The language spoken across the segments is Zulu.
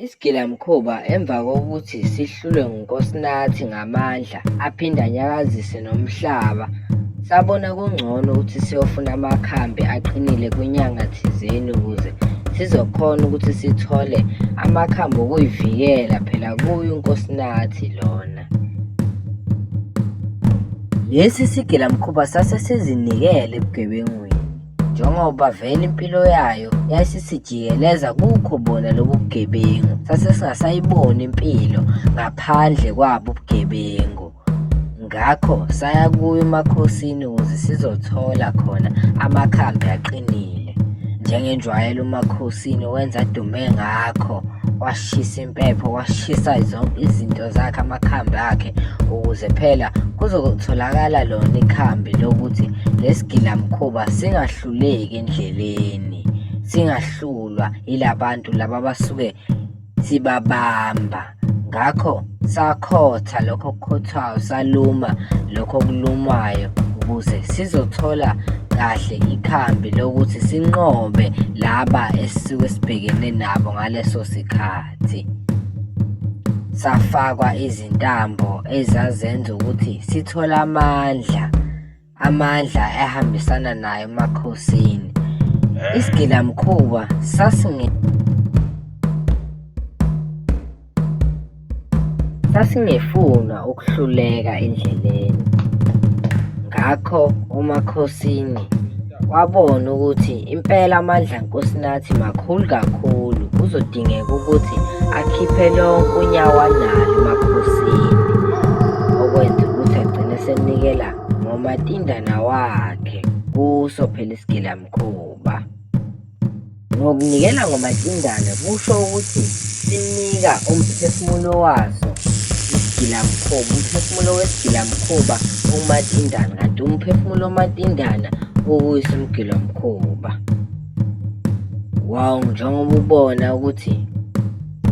Isigilamkhuba emva kokuthi sihlulwe nguNkosinathi ngamandla aphinde anyakazise nomhlaba, sabona kungcono ukuthi siyofuna amakhambi aqinile kwinyanga thizeni ukuze sizokhona ukuthi sithole amakhambi okuyivikela phela kuye uNkosinathi lona. Lesi sigilamkhuba sase sizinikele ebugebengwini njengoba vele impilo yayo yayisisijikeleza kukho bona lobu bugebengu, sase singasayiboni impilo ngaphandle kwabo ubugebengu. Ngakho saya kuyo emakhosini ukuze sizothola khona amakhambi aqinile. Njengenjwayelo uMakhosini wenza adume ngakho, washisa impepho, washisa zonke izinto zakhe, amakhambi akhe, ukuze phela kuzotholakala lona ikhambi lokuthi lesigilamkhuba singahluleki endleleni, singahlulwa yilabantu laba abasuke sibabamba. Ngakho sakhotha lokho okukhothwayo, saluma lokho okulumayo ukuze sizothola kahle ikhambi lokuthi sinqobe laba esisuke sibhekene nabo ngaleso sikhathi. Safakwa izintambo ezazenza ukuthi sithole amandla amandla ehambisana nayo emakhosini. Isigilamkhuba sasinge sasingefunwa ukuhluleka endleleni. Ngakho uMakhosini wabona ukuthi impela amandla Nkosinathi makhulu kakhulu, kuzodingeka ukuthi akhiphe lonke unyawo analo emakhosini, okwenza ukuthi agcine senikela ngomatindana wakhe kuso phela isigilamkhuba. Ngokunikela ngomatindana kusho ukuthi sinika umphefumulo waso isigilamkhuba, umphefumulo wesigilamkhuba umatindana, kanti umphefumulo womatindana uwisa umgilamkhuba. Wow, njengoba ubona ukuthi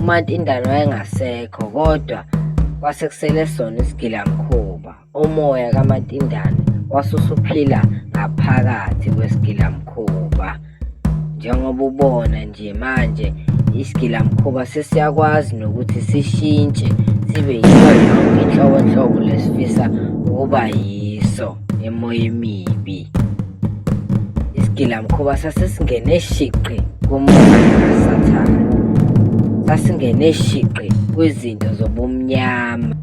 umatindana wayengasekho kodwa kwase kusele sona isigilamkhuba. Umoya kaMatindane wasusuphila ngaphakathi kwesigilamkhuba. Njengoba ubona nje manje isigilamkhuba sesiyakwazi nokuthi sishintshe sibe yiyo yonke inhlobonhlobo lesifisa ukuba yiso emoya emibi. Isigilamkhuba sasesingene shiqi kumoya kaSathane, sasingene shiqi kwizinto zobumnyama.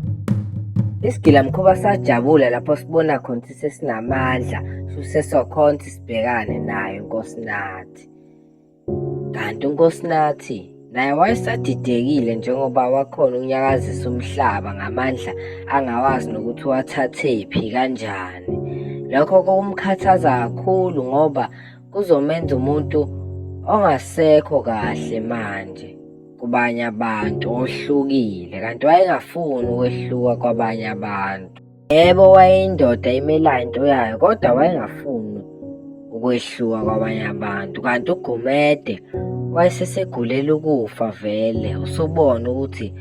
Isigilamkhuba sajabula lapho sibona khona ukuthi sesinamandla, sesokhona ukuthi sibhekane naye uNkosinathi. Kanti uNkosinathi naye wayesadidekile njengoba wakhona ukunyakazisa umhlaba ngamandla angawazi nokuthi uwathathephi kanjani. Lokho kwakumkhathaza kakhulu ngoba kuzomenza umuntu ongasekho kahle manje. Kubanye abantu ohlukile kanti wayengafuni ukwehluka kwabanye abantu. Yebo, wayeyindoda imelayo into yayo kodwa wayengafuni ukwehluka kwabanye abantu. Kanti uGumede wayesesegulela ukufa vele, usubona ukuthi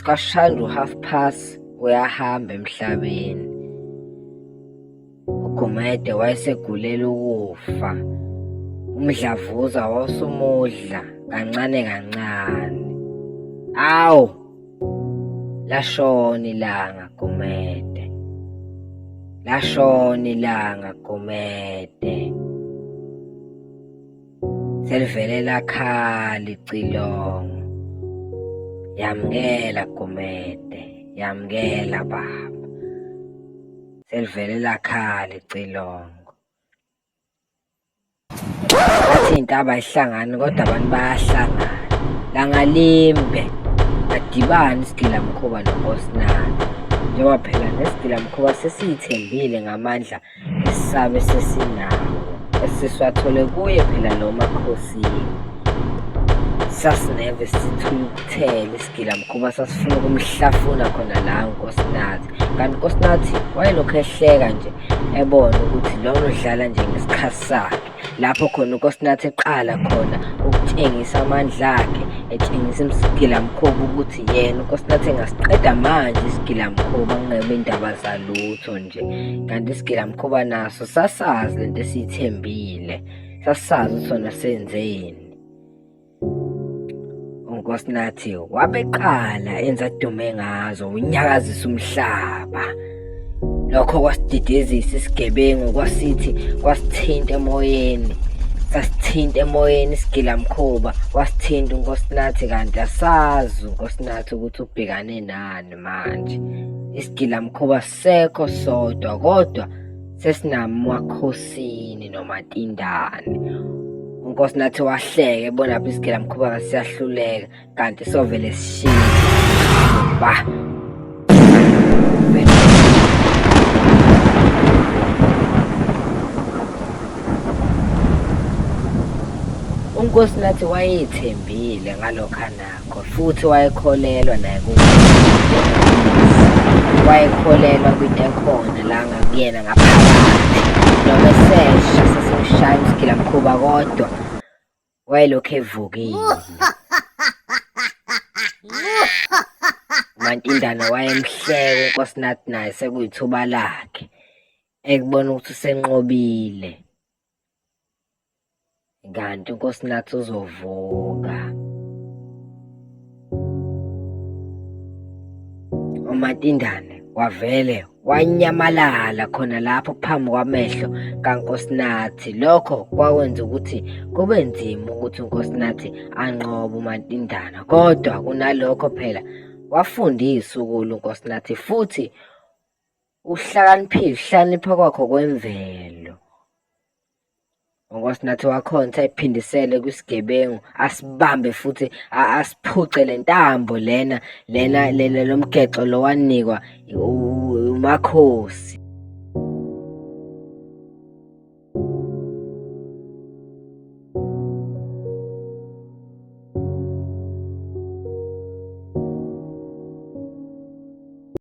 kwashaya u-half past uyahamba emhlabeni. UGumede wayesegulela ukufa. Umdlavuza wawusumudla kancane kancane. Awu! Lashona ilanga Gumede. Lashona ilanga Gumede. Selivele lakhala icilongo. Yamukela Gumede, yamukela baba. Selivele lakhala icilongo. Bathi iy'ntaba ayihlangani kodwa abantu bayahlangana. Langalimbe adibane isigilamkhuba noNkosinathi. Njengoba phela nesigilamkhuba sesiyithembile ngamandla esisabe sesinawo esisiwathole kuye phela lo makhosini. Sasineve sithukuthele isigilamkhuba sasifuna ukumhlafuna khona la uNkosinathi. Kanti uNkosinathi wayelokhu ehleka nje ebona ukuthi lona udlala nje ngesikhathi sakhe. Lapho khona uNkosinathi eqala khona ukutshengisa amandla akhe, etshengisa isigilamkhuba ukuthi yena uNkosinathi engasiqeda manje isigilamkhuba kungebe indaba zalutho nje. Kanti isigilamkhuba naso sasazi lento esiyithembile, sasazi ukuthi sona senzeni. UNkosinathi wabeqala enza adume ngazo unyakazisa umhlaba. Lokho kwasididizisa isigebengu kwasithi kwasithinta emoyeni. Sasithinta emoyeni isigilamkhuba wasithinta uNkosinathi kanti asazi uNkosinathi ukuthi ubhekane nani manje. Isigilamkhuba sekho sodwa kodwa sesinamakhosini nomatindane. UNkosinathi wahleka ebona lapho isigilamkhuba siyahluleka kanti sovele sishile. Ba. UNkosinathi wayethembile ngalokho anakho futhi wayekholelwa naye wayekholelwa kwinto ekhona la ngakuyena ngaphakathi noma esesha sesimshaya umsigilamkhuba kodwa wayelokhu evukile. UMantindane wayemhleka uNkosinathi naye sekuyithuba lakhe ekubona ukuthi usenqobile. Kanti uNkosinathi uzovuka. UMantindane wavele wanyamalala khona lapho phambi kwamehlo kaNkosinathi. Lokho kwakwenza ukuthi kube nzima ukuthi uNkosinathi anqobe uMantindana, kodwa kunalokho phela wafundisa ukulwa uNkosinathi futhi uhlakaniphile, ukuhlakanipha kwakho kwemvelo. UNkosinathi wakhona ayiphindisele kwisigebengu asibambe futhi asiphuce le ntambo lena lena lena lo mgexo lo wanikwa umakhosi.